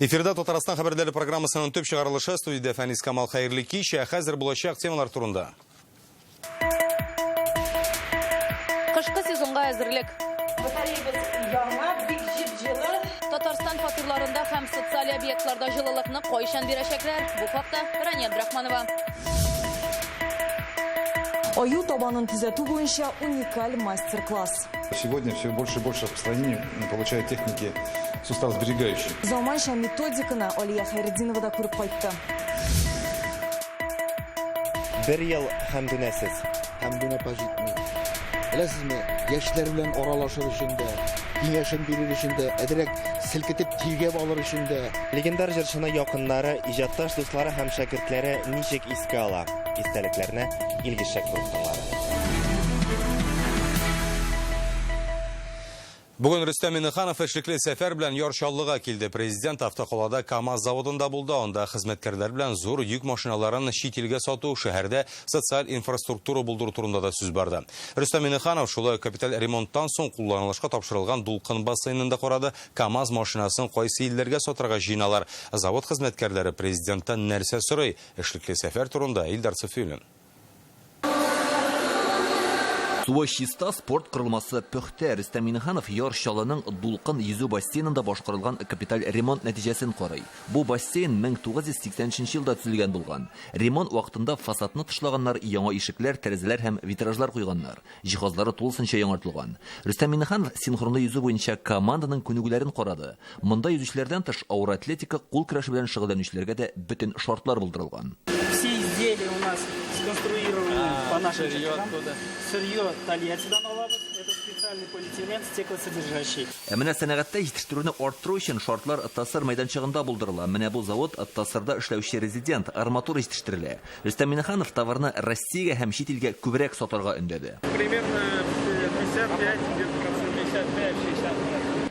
Эфирда Татарстан хәбәрләре программасының төп чыгарылышы студиядә Фәнис Камал хәерле кич. Ә хәзер булачак темалар турында. Кышкы сезонга әзерлек. Батареябыз яңа, бик җып-җылы. Татарстан фатирларында һәм социаль объектларда җылылыкны кайчан бирәчәкләр? Бу хакта Рания Абдрахманова. Аю табанын төзәтү буенча уникаль мастер-класс. Сегодня все больше и больше распространения получают техники суставосберегающие. Заманча методиканы Алия Хәйретдинова да күреп кайтты. Бер ел Хәмдүнәсез. Хәмдүнә апа җитми. Беләсезме, яшьләр белән аралашыр өчен дә, киңәшен бирер өчен дә, әзрәк селкетеп тиргәп алыр өчен дә. Легендар җырчыны якыннары, иҗатташ дуслары һәм шәкертләре ничек искә ала? Истәлекләрне Илгиз Шәкүров тыңлады. Бүген Рөстәм Миңнеханов эшлекле сәфәр белән Яр Чаллыга килде. Президент автокалада КАМАЗ заводында булды. Анда хезмәткәрләр белән зур йөк машиналарын чит илгә сату, шәһәрдә социаль инфраструктура булдыру турында да сүз барды. Рөстәм Миңнеханов шулай ук капиталь ремонттан соң кулланылышка тапшырылган Дулкын бассейнын да карады. КАМАЗ машинасын кайсы илләргә сатарга җыеналар? Завод хезмәткәрләре президенттан нәрсә сорый? Эшлекле сәфәр турында Илдар Сафиуллин. Суы чиста, спорт корылмасы пөхтә. Рөстәм Миңнеханов Яр Чаллының Дулкын йөзү бассейнында башкарылган капиталь ремонт нәтиҗәсен карый. Бу бассейн 1983 елда төзелгән булган. Ремонт вакытында фасадны тышлаганнар, яңа ишекләр, тәрәзәләр һәм витражлар куйганнар. Җиһазлары тулысынча яңартылган. Рөстәм Миңнеханов синхронлы йөзү буенча команданың күнегүләрен карады. Монда йөзүчеләрдән тыш, авыр атлетика, кул көрәше белән шөгыльләнүчеләргә дә бөтен шартлар булдырылган. Все изделия у нас сконструированы по нашим чертежам. Сырье Тольяттидан алабыз. Это специальный полиэтилен, стеклосодержащий. Ә менә сәнәгатьтә җитештерүне арттыру өчен шартлар ТАССР мәйданчыгында булдырыла. Менә бу завод ТАССРда эшләүче резидент арматура җитештерелә. Рөстәм Миңнеханов товарны Россиягә һәм чит илгә күбрәк сатарга өндәде. Примерно 55 где-то процентов, 55-60 процентов.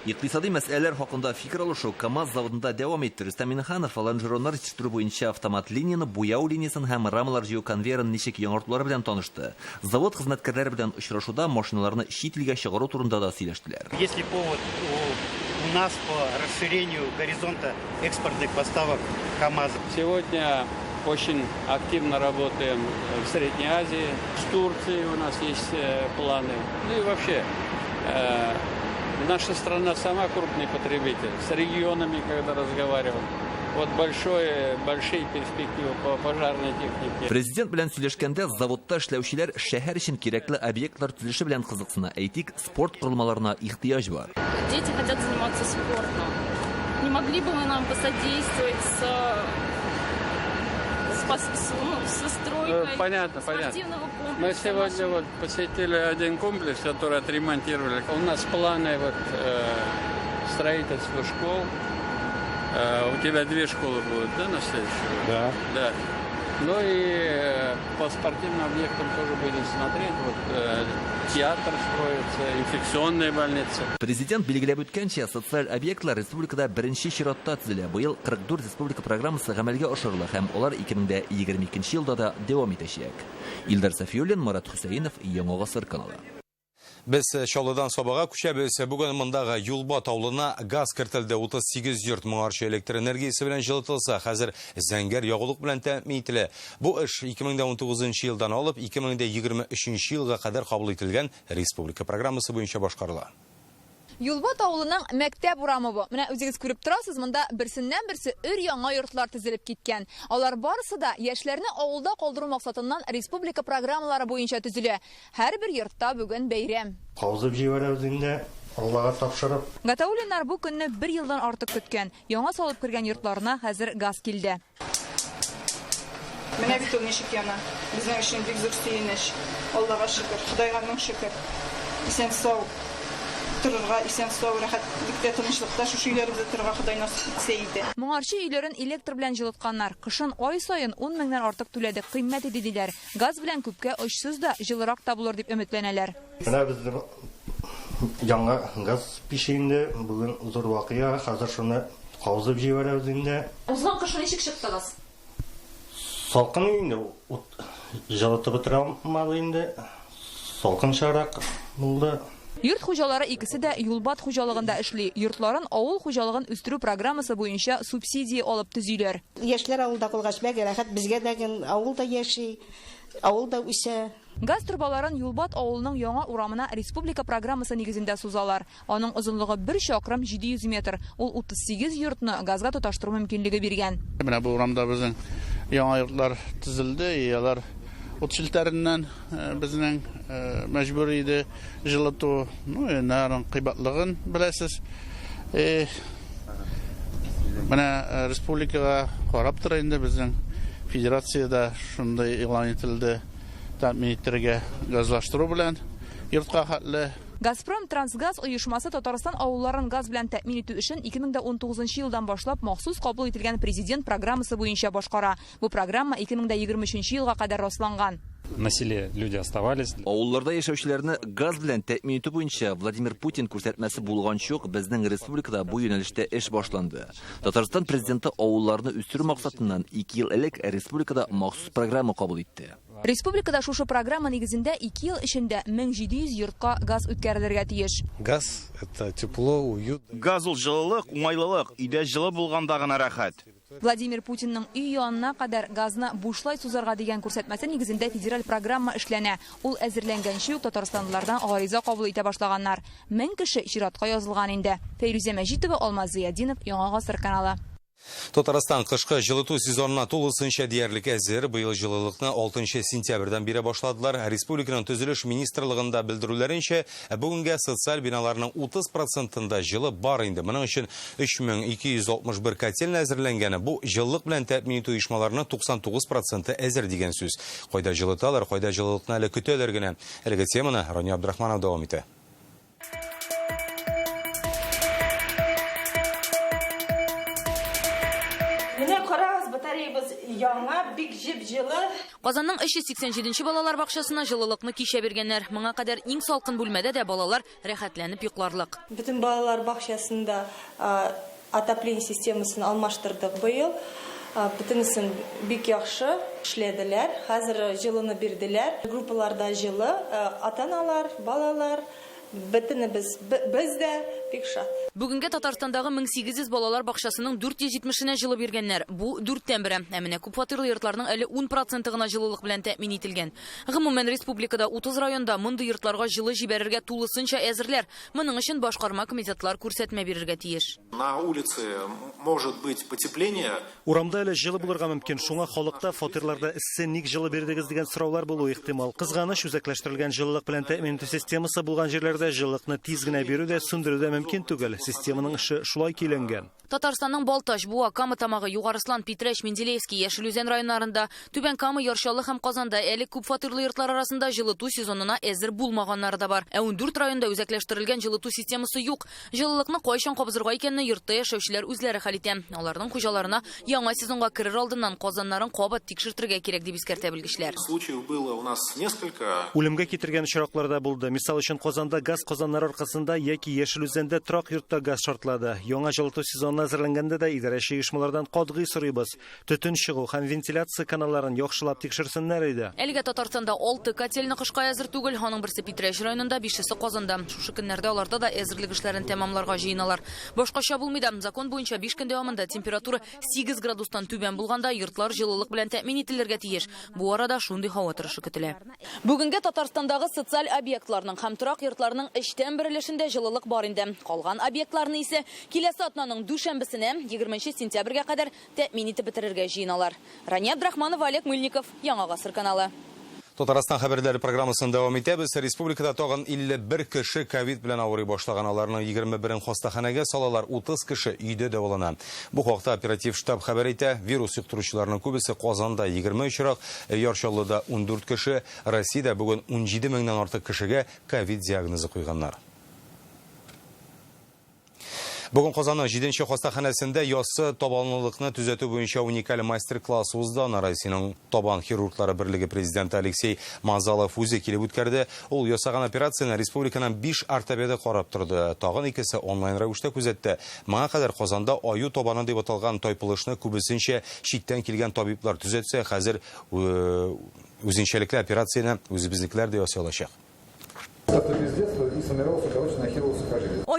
Икътисади мәсьәләләр хакында фикер алышу КАМАЗ заводында дәвам итте. Рөстәм Миңнеханов лонжероннар җитештерү буенча автомат линияне, буяу линиясен һәм рамалар җыю конвейерын ничек яңартулары белән танышты. Завод хезмәткәрләре белән очрашуда машиналарны чит илгә чыгару турында да сөйләштеләр. Есть ли повод у нас по расширению горизонта экспортных поставок КАМАЗа? Сегодня очень активно работаем в Средней Азии, с Турцией у нас есть планы. Ну и вообще, наша страна сама крупный потребитель. С регионами, когда разговариваем, вот большие перспективы по пожарной технике. Президент белән сөйләшкәндә заводта эшләүчеләр шәһәр өчен кирәкле объектлар төзелеше белән кызыксына. Әйтик, спорт корылмаларына ихтыяҗ бар. Дети хотят заниматься спортом. Не могли бы вы нам посодействовать со стройкой Понятно, понятно. спортивного комплекса? Мы сегодня посетили один комплекс, который отремонтировали. У нас планы строительства школ. У тебя 2 школы будут, да, на следующий год? Да. Да. Ну и по спортивным объектам тоже будем смотреть. Театр строится, инфекционная больница. Президент билгеләп үткәнчә, социаль объектлар республикада беренче чиратта төзелә. Быел 44 республика программасы гамәлгә ашырыла һәм алар 2022 елда да дәвам итәчәк. Илдар Сафиуллин, Марат Хөсәенов, Яңа Гасыр каналы. Без Чаллыдан Сабага күчәбез. Бүген мондагы Юлбат авылына газ кертелде. 38 йорт моңарчы электр энергиясе белән җылытылса, хәзер зәңгәр ягулык белән тәэмин ителә. Бу эш 2019 елдан алып 2023 елга кадәр кабул ителгән республика программасы буенча башкарыла. Юлбат авылының мәктәп урамы бу. Менә үзегез күреп торасыз, монда берсеннән берсе өр яңа йортлар төзелеп киткән. Алар барысы да яшьләрне авылда калдыру максатыннан республика программалары буенча төзелә. Һәрбер йортта бүген бәйрәм. Кабызып җибәрәбез инде, Аллага тапшырып. Гатауллиннар бу көнне бер елдан артык көткән. Яңа салып кергән йортларына хәзер газ килде. Менә бит ул ничек яна. Безнең өчен бик зур сөенеч. Аллага шөкер, Худайга мең шөкер. Исән сау торырга, исән сау, рәхәтлектә, тынычлыкта шушы өйләребездә торырга Ходай насыйп итсә иде. Моңарчы өйләрен электр белән җылытканнар. Кышын ай саен ун меңнән артык түләдек, кыйммәт иде диләр. Газ белән күпкә очсыз да, җылырак та булыр дип өметләнәләр. Менә безнең яңа газ пиче инде, бүген зур вакыйга, хәзер шуны кабызып җибәрәбез инде. Узган кышны ничек чыктыгыз? Салкын инде, ут җылытып бетерә алмады инде. Салкынчарак булды. Йорт хуҗалары икесе дә Юлбат хуҗалыгында эшли. Йортларын авыл хуҗалыгын үстерү программасы буенча субсидия алып төзиләр. Яшьләр авылда калгач, бәк рәхәт, безгә дә авыл да яши, авыл да үсә. Газ торбаларын Юлбат авылының яңа урамына республика программасы нигезендә сузалар. Аның озынлыгы 1 чакрым 700 метр. Ул 38 йортны газга тоташтыру мөмкинлеге биргән. Менә бу урамда безнең яңа йортлар төзелде, алар ут челтәреннән безнең мәҗбүр иде җылыту, ну, нарның кыйбатлыгын беләсез. Менә республикага карап тора инде безнең федерациядә шундый игълан ителде, тәэмин итәргә газлаштыру белән йортка хәтле. Газпром Трансгаз оешмасы Татарстан авылларын газ белән тәэмин итү эшен 2019 елдан башлап махсус кабул ителгән президент программасы буенча башкара. Бу программа 2023 елга кадәр расланган. На селе люди оставались. Авылларда яшәүчеләрне газ белән тәэмин итү буенча Владимир Путин күрсәтмәсе булганчы ук безнең республикада бу юнәлештә эш башланды. Татарстан президенты авылларны үстерү максатыннан 2 ел элек республикада махсус программа кабул итте. Республикада шушы программа нигезендә 2 ел эчендә 1700 йортка газ үткәрелергә тиеш. Газ это тепло, уют. Газ ул җылылык, уңайлылык, өйдә җылы булганда гына рәхәт. Владимир Путинның өй янына кадәр газны бушлай сузарга дигән күрсәтмәсе нигезендә федераль программа эшләнә. Ул әзерләнгәнче үк татарстанлылардан гариза кабул итә башлаганнар. 1000 кеше чиратка язылган инде. Фәйрүзә Мәҗитова, Алмаз Зыятдинов, Яңа Гасыр каналы. Татарстан кышкы җылыту сезонына тулысынча диярлек әзер. Быел җылылыкны 6 сентябрьдән бирә башладылар. Республиканың төзелеш министрлыгында белдерүләренчә, бүгенгә социаль биналарның 30%-ында җылы бар инде. Моның өчен 3261 котельная әзерләнгәне. Бу җылылык белән тәэмин итү оешмаларының 99% әзер дигән сүз. Кайда җылыталар, кайда җылылыкны әле көтәләр генә. Әлеге теманы Рания Абдрахманов дәвам итә. Батареябыз яңа, бик җып-җылы. Казанның 387 балалар бакчасына җылылыкны кичә биргәннәр. Моңа кадәр иң салкын бүлмәдә дә балалар рәхәтләнеп йокларлык. Бөтен балалар бакчасында отопление системасын алмаштырдык быел. Бөтенесен бик яхшы эшләделәр. Хәзер җылыны бирделәр. Группаларда җылы, ата-аналар, балалар, бөтенебез без дә бик шат. Бүгенгә Татарстандагы 1800 балалар бакчасының 470-енә җылы биргәннәр. Бу 4-тән бере. Ә менә күпфатирлы йортларның әле 10% гына җылылык белән тәэмин ителгән. Гомумән, республикада 30 районда мондый йортларга җылы җибәрергә тулысынча әзерләр. Моның өчен башкарма комитетлар күрсәтмә бирергә тиеш. На улице может быть потепление. Урамда әле җылы булырга мөмкин. Шуңа халыкта фатирларда эссе ник җылы бирдегез дигән сораулар булуы ихтимал. Кызганыч, үзәкләштерелгән җылылык белән тәэмин итү системасы булган җирләрдә җылылыкны тиз генә бирү дә, сүндерү дә мөмкин түгел. Системаның эше шулай көйләнгән. Татарстанның Балтач, Буа, Кама Тамагы, Югарыслан, Питрәч, Менделеевский, Яшел Үзән районнарында, Түбән Кама, Яр Чаллы һәм Казанда әле күпфатирлы йортлар арасында җылыту сезонына әзер булмаганнары да бар. Ә 14 районда үзәкләштерелгән җылыту системасы юк. Җылылыкны кайчан кабызырга икәнне йортта яшәүчеләр үзләре хәл итә. Аларның хуҗаларына яңа сезонга керер алдыннан казаннарын кабат тикшертергә кирәк дип искәртә белгечләр. Случаев было у нас несколько. Үлемгә китергән очраклар да булды. Мисал өчен, Казанда газ казаннары аркасында яки Яшел Үзәндә торак йортта газ шартлады. Яңа җылыту сезонына әзерләнгәндә дә идарәче оешмалардан катгый сорыйбыз. Төтен чыгу һәм вентиляция каналларын яхшылап тикшерсеннәр иде. Әлегә Татарстанда 6 котельный кышка әзер түгел. Аның берсе Питрәч районында, 5-се Казанда. Шушы көннәрдә аларда да әзерлек эшләрен тәмамларга җыеналар. Башкача булмый да. Закон буенча 5 көн дәвамында температура 8 градустан түбән булганда йортлар җылылык белән тәэмин ителергә тиеш. Бу арада шундый һава торышы көтелә. Бүгенге Татарстандагы социаль объектларның һәм торак йортларның өчтән бер өлешендә җылылык бар инде. Калган объектларны исә киләсе атнаның дүшәмбесенә, 20 сентябрьгә кадәр тәэмин итеп бетерергә җыеналар. Рания Абдрахманова, Олег Мыльников, Яңа Гасыр каналы. Татарстан хәбәрләре программасын дәвам итәбез. Республикада тагын 51 кеше ковид белән авырый башлаган. Аларның 21-ен хастаханәгә салалар, 30 кеше өйдә дәвалана. Бу хакта оператив штаб хәбәр итә. Вирус йоктыручыларның күбесе Казанда 20 очрак, Яр Чаллыда 14 кеше, Россиядә бүген 17 меңнән артык кешегә ковид диагнозы куйганнар. Бүген Казанның 7-нче хастаханәсендә яссы табанлылыкны төзәтү буенча уникаль мастер-класс узды. Аны Россиянең табан хирурглары берлеге президенты Алексей Мазалов үзе килеп үткәрде. Ул ясаган операцияне республиканың 5 ортопеды карап торды. Тагын икесе онлайн рәвештә күзәтте. Моңа кадәр Казанда аю табаны дип аталган тайпылышны күбесенчә читтән килгән табиблар төзәтсә, хәзер үзенчәлекле операцияне үзебезнекеләр дә ясый алачак.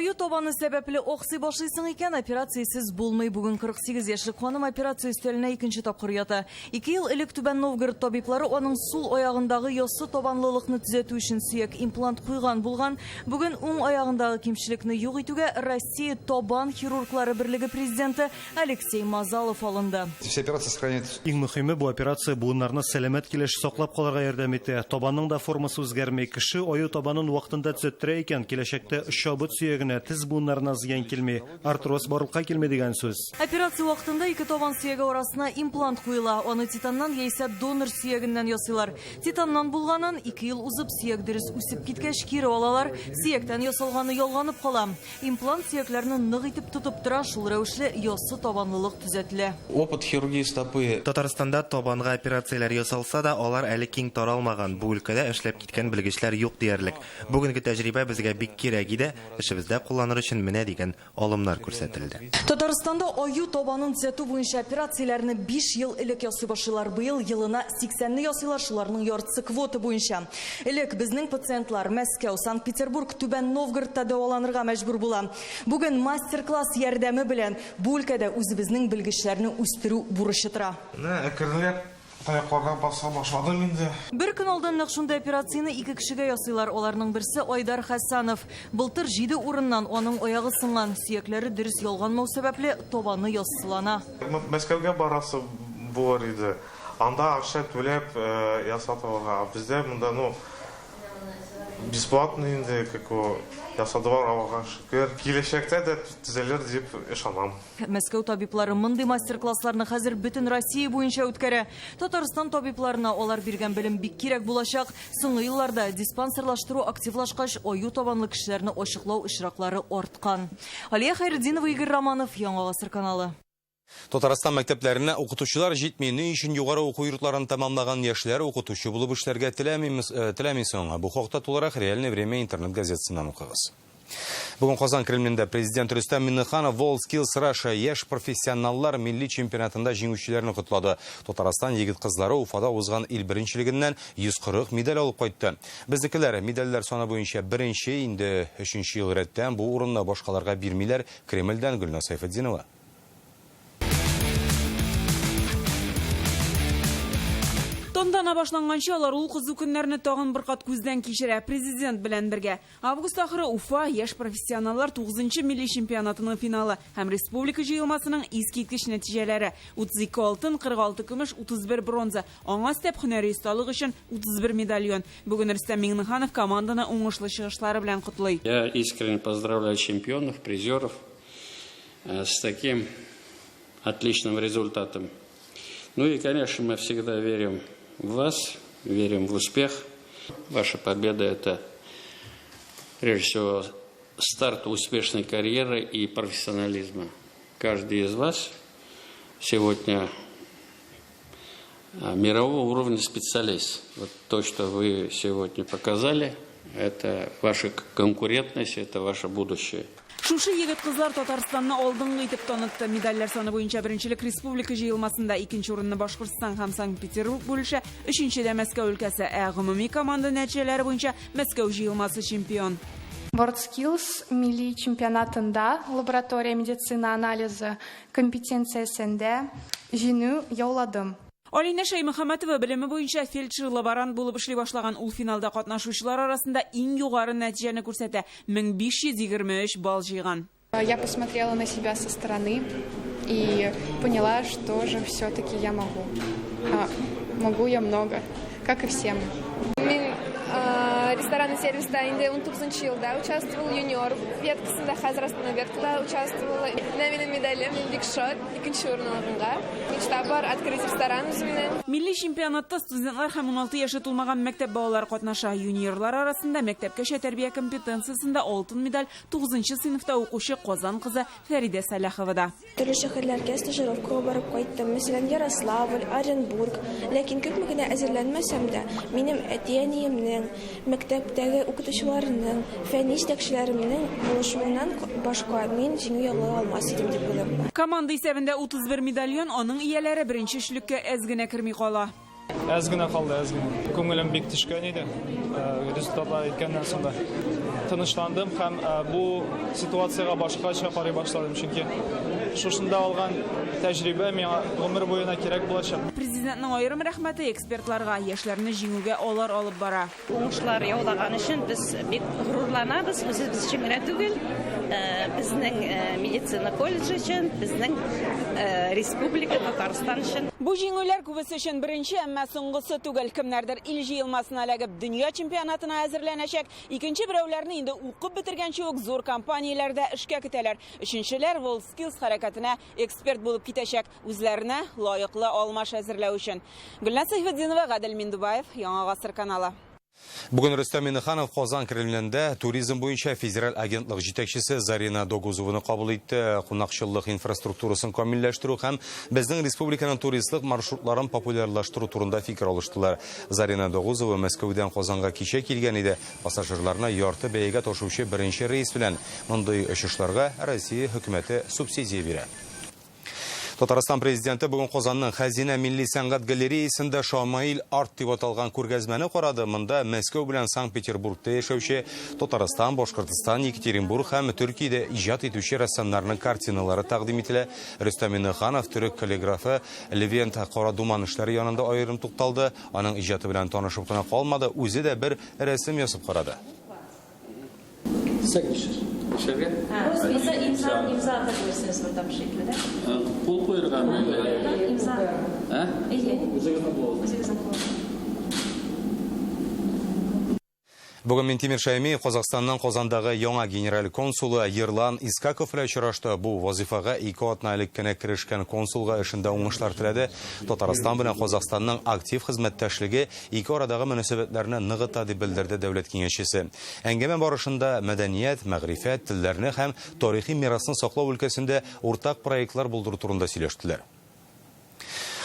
Аю табаны сәбәпле аксый башлыйсың икән, операциясез булмый. Бүген 48 яшьлек ханым операция өстәленә икенче тапкыр ята. Ике ел элек Түбән Новгород табиблары аның сул аягындагы яссы табанлылыкны төзәтү өчен сөяк имплант куйган булган. Бүген уң аягындагы кимчелекне юк итүгә Россия табан хирурглары берлеге президенты Алексей Мазалов алынды. Все операции сохраняют. Иң мөһиме, бу операция буыннарны сәламәт килеш саклап калырга ярдәм итә. Табанның да формасы үзгәрми. Кеше аю табанын вакытында төзәттерә икән, киләчәктә чабыт сөягенә, тез буыннарына зыян килми, артроз барлыкка килми дигән сүз. Операция вакытында ике табан сөяге арасына имплант куела. Аны титаннан яисә донор сөягеннән ясыйлар. Титаннан булганын ике ел узып сөяк дөрес үсеп киткәч кире алалар. Сөяктән ясалганы ялганып кала. Имплант сөякләрне нык итеп тотып тора, шул рәвешле яссы табанлылык төзәтелә. Опыт хирургии стопы. Татарстанда табанга операцияләр ясалса да, алар әле киң таралмаган. Бу өлкәдә эшләп киткән белгечләр юк диярлек. Бүгенге тәҗрибә безгә бик кирәк иде, эшебездә кулланыр өчен менә дигән алымнар күрсәтелде. Татарстанда аю табанын төзәтү буенча операцияләрне 5 ел элек ясый башлыйлар. Быел елына 80-не ясыйлар, шуларның яртысы квота буенча. Элек безнең пациентлар Мәскәү, Санкт-Петербург, Түбән Новгородта дәваланырга мәҗбүр була. Бүген мастер-класс ярдәме белән бу өлкәдә үзебезнең белгечләрне үстерү бурычы тора. Менә әкренләп таякларга баса башладым инде. Бер көн алдан нәкъ шундый операцияне ике кешегә ясыйлар. Аларның берсе Айдар Хәсәнов. Былтыр 7 урыннан аның аягы сынган, сөякләре дөрес ялганмау сәбәпле табаны яссылана. Мәскәүгә барасы булыр иде. Анда акча түләп ясатылырга. Бездә монда, ну, бесплатно инде, как его, ясадылар, Аллага шөкер. Киләчәктә дә төзәлер дип ышанам. Мәскәү табиблары мондый мастер-классларны хәзер бөтен Россия буенча үткәрә. Татарстан табибларына алар биргән белем бик кирәк булачак. Соңгы елларда диспансерлаштыру активлашкач, аю табанлы кешеләрне ачыклау очраклары арткан. Алия Хәйретдинова, Игорь Романов, Яңа Гасыр каналы. Татарстан мәктәпләренә укытучылар җитми. Ни өчен югары уку йортларын тәмамлаган яшьләр укытучы булып эшләргә теләми соң? Бу хакта тулырак Реальное время интернет газетасыннан укыгыз. Бүген Казан Кремлендә президент Рөстәм Миңнеханов WorldSkills Russia яшь профессионаллар милли чемпионатында җиңүчеләрне котлады. Татарстан егет-кызлары Уфада узган ил беренчелегеннән 140 медаль алып кайтты. Безнекеләр медальләр саны буенча беренче, инде өченче ел рәттән бу урынны башкаларга бирмиләр. Кремльдән Гөлназ Сәйфетдинова. Тантана башланганчы алар ул кызу көннәрне тагын бер кат күздән кичерә президент белән бергә. Август ахыры Уфа яшь профессионаллар 9нчы милли чемпионатының финалы һәм республика җыелмасының искиткеч нәтиҗәләре. 32 алтын, 46 көмеш, 31 бронза. Аңа өстәп һөнәри осталык өчен 31 медальон. Бүген Рөстәм Миңнеханов команданы уңышлы чыгышлары белән котлый. Я искренне поздравляю чемпионов, призеров с таким отличным результатом. Ну и, конечно, мы всегда верим в вас, верим в успех. Ваша победа – это, прежде всего, старт успешной карьеры и профессионализма. Каждый из вас сегодня мирового уровня специалист. Вот то, что вы сегодня показали, это ваша конкурентность, это ваше будущее. Шушы егет-кызлар Татарстанны алдынгы итеп танытты. Медальләр саны буенча беренчелек республика җыелмасында икенче урынны Башкортстан һәм Санкт-Петербург бүлешә, өченчедә Мәскәү өлкәсе, ә гомуми команда нәтиҗәләре буенча Мәскәү җыелмасы чемпион. WorldSkills милли чемпионатында лаборатория медицина анализы компетенциясендә җиңү яуладым. Алинә Шәймөхәммәтова белеме буенча фельдшер-лаборант булып эшли башлаган. Ул финалда катнашучылар арасында иң югары нәтиҗәне күрсәтә. 1523 балл җыйган. Я посмотрела на себя со стороны и поняла, что же все-таки я могу. Могу я много, как и все мы. Мин ресторанный сервиста инде 19 елда участвовал, юниор веткасында, хәзер основной веткада участвовала. Менә минем медалем, мин бик шат, икенче урын алганга. Мечта бар, открыть ресторан үземнең. Милли чемпионатта студентлар һәм 16 яше тулмаган мәктәп балалары катнаша. Юниорлар арасында мәктәпкәчә тәрбия компетенциясендә алтын медаль 9 сыйныфта укучы Казан кызы Фәридә Сәлаховада. Төрле шәһәрләргә стажировкага барып кайттым. Мәсәлән, Ярославль, Оренбург. Ләкин күпме генә әзерләнмәсәм дә, минем әти-әниемнең, мәктәптәге укытучыларның, фәнни җитәкчеләремнең булышуыннан башка мин җиңү яулый алмас идем дип уйлыйм. Команда исәбендә 31 медальон, аның ияләре беренче өчлеккә әз генә керми кала. Әз генә калды, әз генә. Күңелем бик төшкән иде. Результатлар әйткәннән соң да тынычландым һәм бу ситуациягә башкача карый башладым, чөнки шушында алган тәҗрибә миңа гомер буена кирәк булачак. Президентның аерым рәхмәте экспертларга, яшьләрне җиңүгә алар алып бара. Уңышлар яулаган өчен без бик горурланабыз, үзебез өчен генә түгел, безнең медицина колледжы өчен, безнең республика Татарстан өчен. Бу җиңүләр күбесе өчен беренче, әмма соңгысы түгел. Кемнәрдер ил җыелмасына эләгеп, дөнья чемпионатына әзерләнәчәк. Икенче берәүләрне инде укып бетергәнче үк зур компанияләрдә эшкә көтәләр. Өченчеләр WorldSkills хәрәкәтенә эксперт булып китәчәк, үзләренә лаеклы алмаш әзерләү өчен. Гөлназ Сәйфетдинова, Гадел Миндубаев, Яңа Гасыр каналы. Бүген Рөстәм Миңнеханов Казан Кремлендә туризм буенча федераль агентлык җитәкчесе Зарина Догузованы кабул итте. Кунакчыллык инфраструктурасын камилләштерү һәм безнең республиканың туристлык маршрутларын популярлаштыру турында фикер алыштылар. Зарина Догузова Мәскәүдән Казанга кичә килгән иде. Пассажирларны ярты бәягә ташучы беренче рейс белән. Мондый очышларга Россия хөкүмәте субсидия бирә. Татарстан президенты бүген Казанның Хәзинә милли сәнгать галереясында Шамаил арт дип аталган күргәзмәне карады. Монда Мәскәү белән Санкт-Петербургта яшәүче Татарстан, Башкортстан, Екатеринбург һәм Төркиядә иҗат итүче рәссамнарның картиналары тәкъдим ителә. Рөстәм Миңнеханов төрек каллиграфы Левент Карадуман эшләре янында аерым тукталды. Аның иҗаты белән танышып кына калмады, үзе дә бер рәсем ясап карады. Просто имза, имза атabilirsiniz burada bu şekilde. Кул куяргамы? Имза. Ә? Әйе. Үзегезнең кулыгызны. Бүген Минтимер Шәймиев Казахстанның Казандагы яңа генераль консулы Ерлан Искаков белән очрашты. Бу вазифага 2 атна элек кенә керешкән консулга эшендә уңышлар теләде. Татарстан белән Казахстанның актив хезмәттәшлеге ике арадагы мөнәсәбәтләрне ныгыта дип белдерде дәүләт киңәшчесе. Әңгәмә барышында мәдәният, мәгърифәт, телләрне һәм тарихи мирасны саклау өлкәсендә уртак проектлар булдыру турында сөйләштеләр.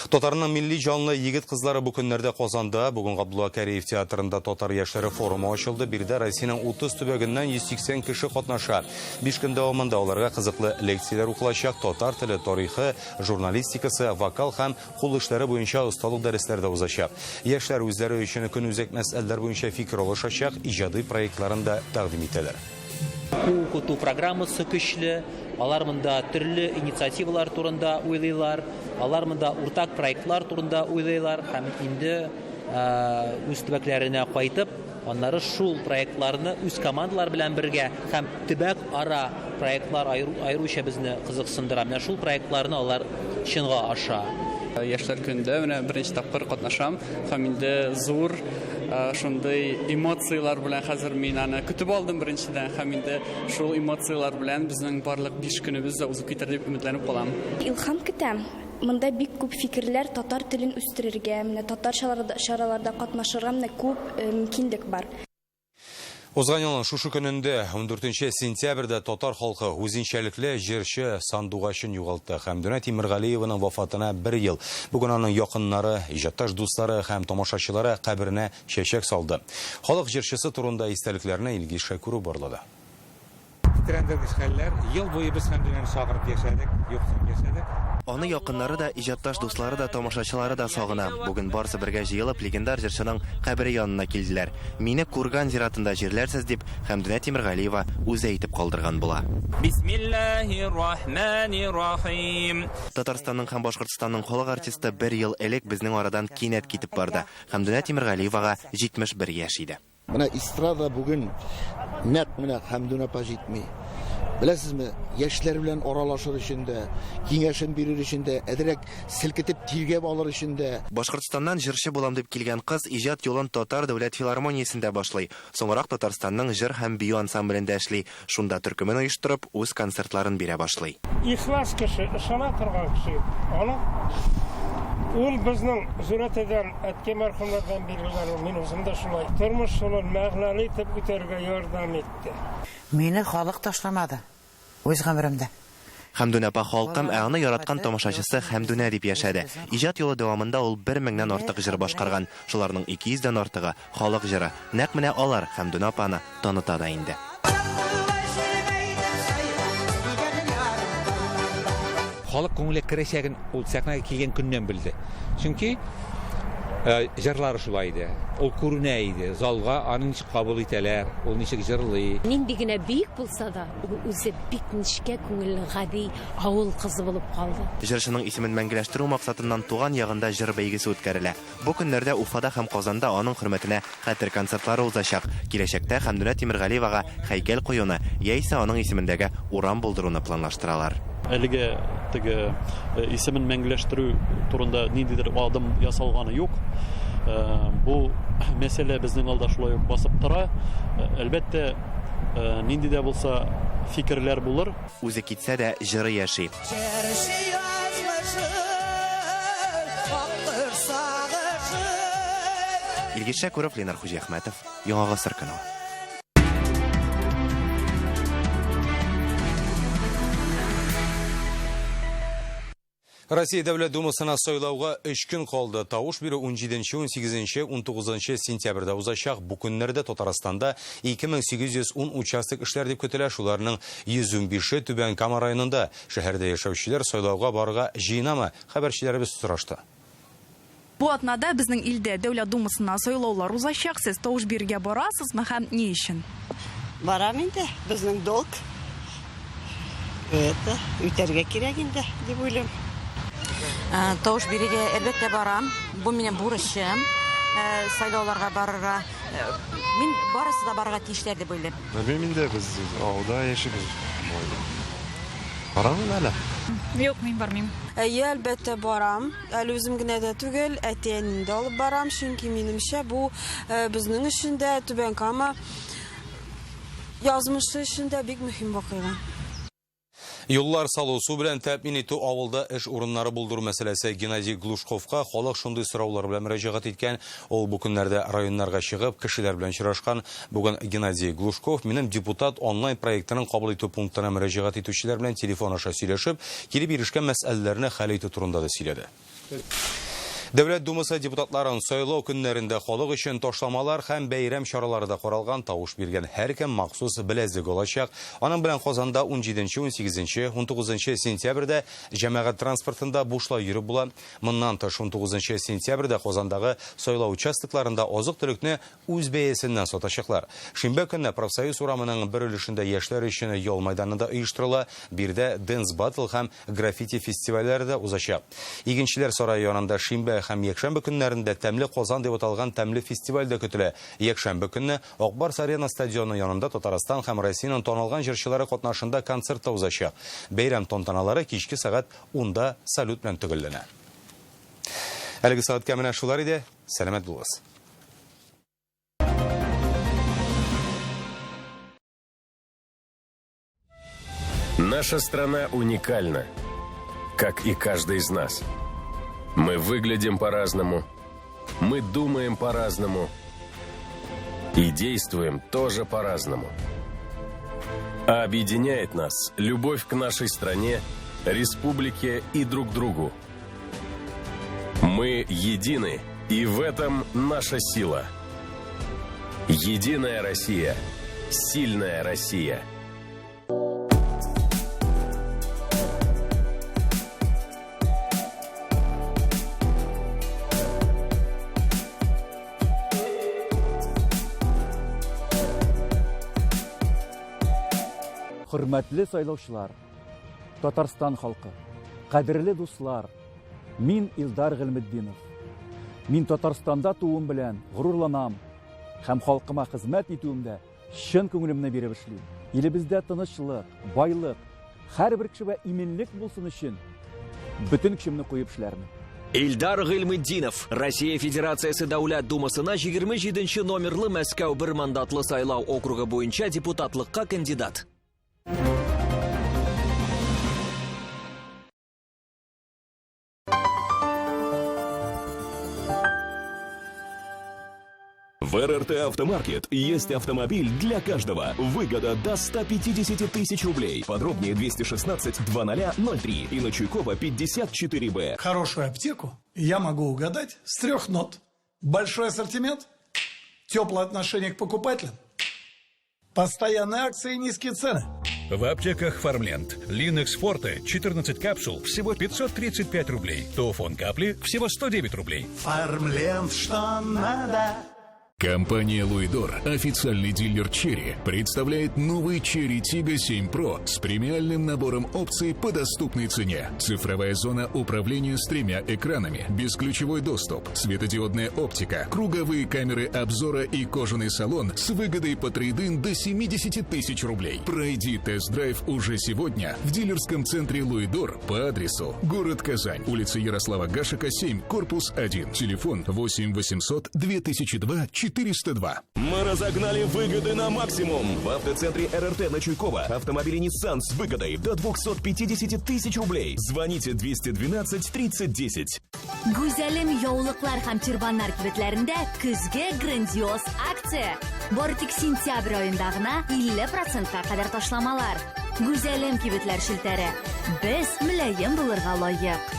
Татарның милли җанлы егет кызлары бу көннәрдә Казанда, бүген Габдулла Кариев театрында татар яшьләре форумы ачылды. Биредә Россиянең 30 төбәгеннән 180 кеше катнаша. 5 көн дәвамында аларга кызыклы лекцияләр укылачак, татар теле, тарихы, журналистикасы, вокал һәм кул эшләре буенча осталык дәресләре дә узачак. Яшьләр үзләре өчен көнүзәк мәсьәләләр буенча фикер алышачак, иҗади проектларын да тәкъдим итәләр. Уку программасы көчле, алар монда төрле инициативалар турында уйлыйлар, алар монда уртак проектлар турында уйлыйлар һәм инде үз төбәкләренә кайтып, аннары шул проектларны үз командалар белән бергә һәм төбәк ара проектлар аеруча безне кызыксындыра. Менә шул проектларны алар чынга аша. Яшьләр көндә менә беренче тапкыр катнашам һәм инде зур шундый эмоцияләр белән хәзер мин аны көтеп алдым беренчедән һәм инде шул эмоцияләр белән безнең барлык 5 көнебез дә узып китәр дип өметләнеп калам. Илһам көтәм. Монда бик күп фикерләр татар телен үстерергә, менә татар чараларда катнашырга менә күп мөмкинлек бар. Узган елның шушы көнендә 14 сентябрьдә татар халкы үзенчәлекле җырчы Сандугачын югалтты. Хәмдүнә Тимергалиеваның вафатына 1 ел. Бүген аның якыннары, иҗатташ дуслары һәм тамашачылары каберенә чәчәк салды. Халык җырчысы турында истәлекләрне Илгиз Шәкүров барлады. Тетрәндергеч хәлләр. Ел буе без Хәмдүнәне сагынып яшәдек, юксынып яшәдек. Аны якыннары да, иҗатташ дуслары да, тамашачылары да сагына. Бүген барысы бергә җыелып, легендар җырчының кабере янына килделәр. Мине Курган зиратында җирләрсез дип, Хәмдүнә Тимергалиева үзе әйтеп калдырган була. Бисмиллаһир-рахманир-рахим. Татарстанның һәм Башкортстанның халык артисты бер ел элек безнең арадан кинәт китеп барды. Хәмдүнә Тимергалиевага 71 яшь иде. Менә эстрада бүген нәкъ менә Хәмдүнә апа җитми. Беләсезме, яшьләр белән аралашыр өчен дә, киңәшен бирер өчен дә, әзрәк селкетеп тиргәп алыр өчен дә. Башкортстаннан җырчы булам дип килгән кыз иҗат юлын Татар дәүләт филармониясендә башлый. Соңрак Татарстанның җыр һәм бию ансамблендә эшли. Шунда төркемен оештырып, үз концертларын бирә башлый. Ихлас кеше, ышана торган кеше. Аның ул безнең зурәтәдән, әткәй мәрхүмнәрдән бирелгән, мин үзем дә шулай. Тормыш юлын мәгънәле итеп үтәргә ярдәм итте. Мине халык ташламады үз гомеремдә. Хәмдүнә апа халкым, ә аны яраткан тамашачысы Хәмдүнә дип яшәде. Иҗат юлы дәвамында ул 1000-нән артык җыр башкарган. Шуларның 200-дән артыгы халык җыры. Нәкъ менә алар Хәмдүнә апаны таныта да инде. Халык күңеле керәчәген ул сәхнәгә килгән көннән белде. Чөнки Җырлары шулай иде. Ул күренә иде. Залга аны ничек кабул итәләр, ул ничек җырлый. Нинди генә бөек булса да, ул үзе бик нечкә күңелле, гади авыл кызы булып калды. Җырчының исемен мәңгеләштерү максатыннан туган ягында җыр бәйгесе үткәрелә. Бу көннәрдә Уфада һәм Казанда аның хөрмәтенә хәтер концертлары узачак. Киләчәктә Хәмдүнә Тимергалиевага һәйкәл куюны яисә аның исемендәге урам булдыруны планлаштыралар. Әлегә теге исемен мәңгеләштерү турында ниндидер адым ясалганы юк. Бу мәсьәлә безнең алда шулай ук басып тора. Әлбәттә, нинди дә булса фикерләр булыр. Үзе китсә дә, җыры яши. Җырчы язмышы, аккош сагышы. Илгиз Шәкүров, Ленар Хуҗиәхмәтов, Яңа Гасыр каналы. Россия Дәүләт Думасына сайлауга 3 көн калды. Тавыш бирү 17, 18, 19 сентябрьдә узачак. Бу көннәрдә Татарстанда 2810 участок эшләр дип көтелә. Шуларның 115-е Түбән Кама районында. Шәһәрдә яшәүчеләр сайлауга барырга җыенамы? Хәбәрчеләребез сорашты. Бу атнада безнең илдә Дәүләт Думасына сайлаулар узачак. Сез тавыш бирергә барасызмы һәм ни өчен? Барам инде, безнең долг. Это үтәргә кирәк инде, дип уйлыйм. Тавыш бирергә әлбәттә барам. Бу минем бурычым. Сайлауларга барырга. Мин барысы да барырга тиешләр дип уйлыйм. Белмим инде, без авылда яшибез. Барамын әле. Юк, мин бармыйм. Әйе, әлбәттә барам. Әле үзем генә дә түгел, әти-әнине дә алып барам, чөнки минемчә бу безнең өчен дә, Түбән Кама язмышы өчен дә бик мөһим вакыйга. Юллар салу, су белән тәэмин итү, авылда эш урыннары булдыру мәсьәләсе Геннадий Глушковка халык шундый сораулар белән мөрәҗәгать иткән. Ул бу көннәрдә районнарга чыгып, кешеләр белән очрашкан. Бүген Геннадий Глушков минем депутат онлайн проектының кабул итү пунктына мөрәҗәгать итүчеләр белән телефон аша сөйләшеп, килеп ирешкән мәсьәләләрне хәл итү турында да сөйләде. Дәүләт Думасы депутатларын сайлау көннәрендә халык өчен ташламалар һәм бәйрәм чаралары да каралган. Тавыш биргән һәркем махсус беләзек алачак. Аның белән Казанда 17, 18, 19 сентябрьдә җәмәгать транспортында бушлай йөреп була. Моннан тыш 19 сентябрьдә Казандагы сайлау участокларында азык-төлекне үз бәясеннән сатачаклар. Шимбә көнне Профсоюз урамының бер өлешендә яшьләр өчен ял майданы да оештырыла. Биредә Dance Battle һәм граффити фестивальләре дә узачак. Игенчеләр сарае янында шимбә һәм якшәмбе көннәрендә Тәмле Казан дип аталган тәмле фестиваль дә көтелә. Якшәмбе көнне Акбарс Арена стадионы янында Татарстан һәм Россиянең танылган җырчылары катнашында концерт та узачак. Бәйрәм тантаналары кичке сәгать 10-да салют белән төгәлләнә. Әлеге сәгатькә менә шулар иде. Сәламәт булыгыз. Наша страна уникальна, как и каждый из нас. Мы выглядим по-разному, мы думаем по-разному и действуем тоже по-разному. А объединяет нас любовь к нашей стране, республике и друг другу. Мы едины, и в этом наша сила. Единая Россия, сильная Россия. Хөрмәтле сайлаучылар, Татарстан халкы, кадерле дуслар, мин Илдар Гыйльметдинов. Мин Татарстанда тууым белән горурланам һәм халкыма хезмәт итүемдә чын күңелемне биреп эшлим. Илебездә тынычлык, байлык, һәрбер кешегә иминлек булсын өчен бөтен көчемне куеп эшләрмен. Илдар Гыйльметдинов, Россия Федерациясе Дәүләт Думасына 27 номерлы Мәскәү бер мандатлы сайлау округы буенча депутатлыкка кандидат. В РРТ Автомаркет есть автомобиль для каждого. Выгода до 150 тысяч рублей. Подробнее 216 2003 и на Чуйкова 54Б. Хорошую аптеку я могу угадать с 3 нот. Большой ассортимент, теплое отношение к покупателям, постоянные акции и низкие цены. В аптеках Фармленд. Линекс Форте 14 капсул всего 535 рублей. Тауфон капли всего 109 рублей. Фармленд, что надо. Компания «Луидор», официальный дилер «Черри», представляет новый «Черри Тиго 7 Pro» с премиальным набором опций по доступной цене. Цифровая зона управления с тремя экранами, бесключевой доступ, светодиодная оптика, круговые камеры обзора и кожаный салон с выгодой по трейдин до 70 тысяч рублей. Пройди тест-драйв уже сегодня в дилерском центре «Луидор» по адресу город Казань, улица Ярослава Гашека, 7, корпус 1, телефон 8 800 2002 402. Мы разогнали выгоды на максимум. В автоцентре РРТ на Чуйкова автомобили Nissan с выгодой до 250 тысяч рублей. Звоните 212 30 10. Гүзәлем яулыклар һәм тюрбаннар кибетләрендә көзге грандиоз акция. Бары тик сентябрь аенда гына 50 процентка кадәр ташламалар. Гүзәлем кибетләр челтәре. Без мөлаем булырга лаек.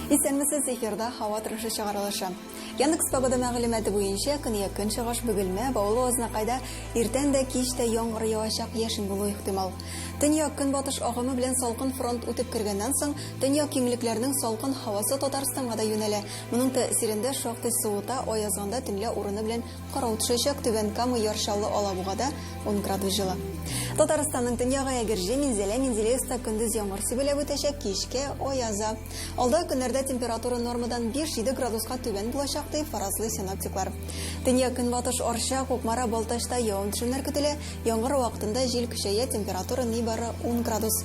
Исәнмесез, эфирда һава торышы чыгарылышы. Яндекс погода мәгълүматы буенча көньяк көнчыгыш Бөгелмә, Баулы, Азнакайда иртән дә кич тә яңгыр явачак, яшен булу ихтимал. Төньяк көнбатыш агымы белән салкын фронт үтеп кергәннән соң, төньяк киңлекләрнең салкын һавасы Татарстанга да юнәлә. Моның тәэсирендә шактый суыта, аязганда төнлә урыны белән Карау төшәчәк, Түбән Кама, Яр Чаллы, Алабугада 10 градус җылы. Татарстанның төньягы Әгерҗе, Минзәлә, Менделеевскта көндез яңгыр сибеләп үтәчәк, кичкә аяза. Алда көннәрдә температура нормадан 5-7 градуска түбән булачак, дип фаразлый синоптиклар. Төньяк-көнбатыш Арча, Кукмара, Балтачта явым-төшемнәр көтелә. Яңгыр вакытында җил көчәя, температура нибары 10 градус.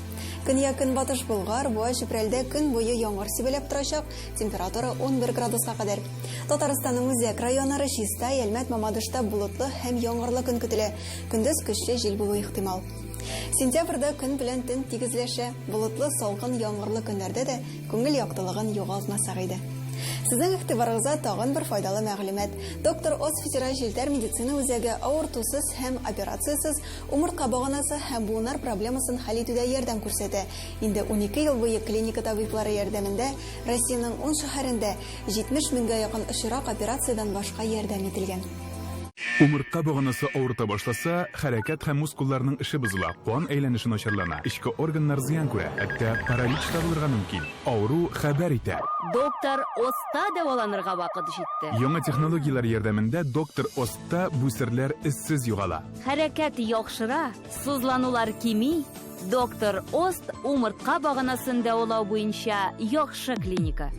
Көньяк-көнбатыш Болгар, Буа, Чүпрәлдә көн буе яңгыр сибеләп торачак, температура 11 градуска кадәр. Татарстанның үзәк районнары Чистай, Әлмәт, Мамадышта болытлы һәм яңгырлы көн көтелә. Көндез көчле җил булуы ихтимал. Сентябрьдә көн белән төн тигезләшә. Болытлы, салкын, яңгырлы көннәрдә дә күңел яктылыгын югалтмасак иде. Сезнең игътибарыгызга тагын бер файдалы мәгълүмат. Доктор Оз федераль челтәр медицина үзәге авыртусыз һәм операциясез умыртка баганасы һәм буыннар проблемасын хәл итүдә ярдәм күрсәтә. Инде 12 ел буе клиника табиблары ярдәмендә Россиянең ун шәһәрендә 70 меңгә якын очрак операциядән башка ярдәм ителгән. Умыртка баганасы авырта башласа, хәрәкәт һәм мускулларның эше бозыла, кан әйләнеше начарлана, эчке органнар зыян күрә, хәтта паралич та булырга мөмкин. Авыру хәбәр итә. Доктор Оста дәваланырга вакыт җитте. Яңа технологияләр ярдәмендә доктор Остта бу серләр эзсез югала. Хәрәкәт яхшыра, сызланулар кими, Доктор Ост умыртка баганасын дәвалау буенча яхшы клиника.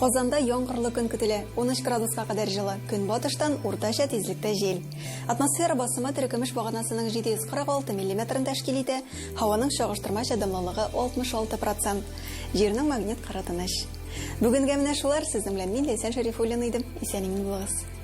Казанда яңгырлы көн көтелә. 13 градуска кадәр җылы. Көнбатыштан уртача тизлектә җил. Атмосфера басымы терекөмеш баганасының 746 миллиметрын тәшкил итә. Һаваның чагыштырмача дымлылыгы 66 процент. Җирнең магнит кыры тыныч. Бүгенгә менә шулар. Сезнең белән мин, Ләйсән Шәрифуллина идем. Исән-имин булыгыз.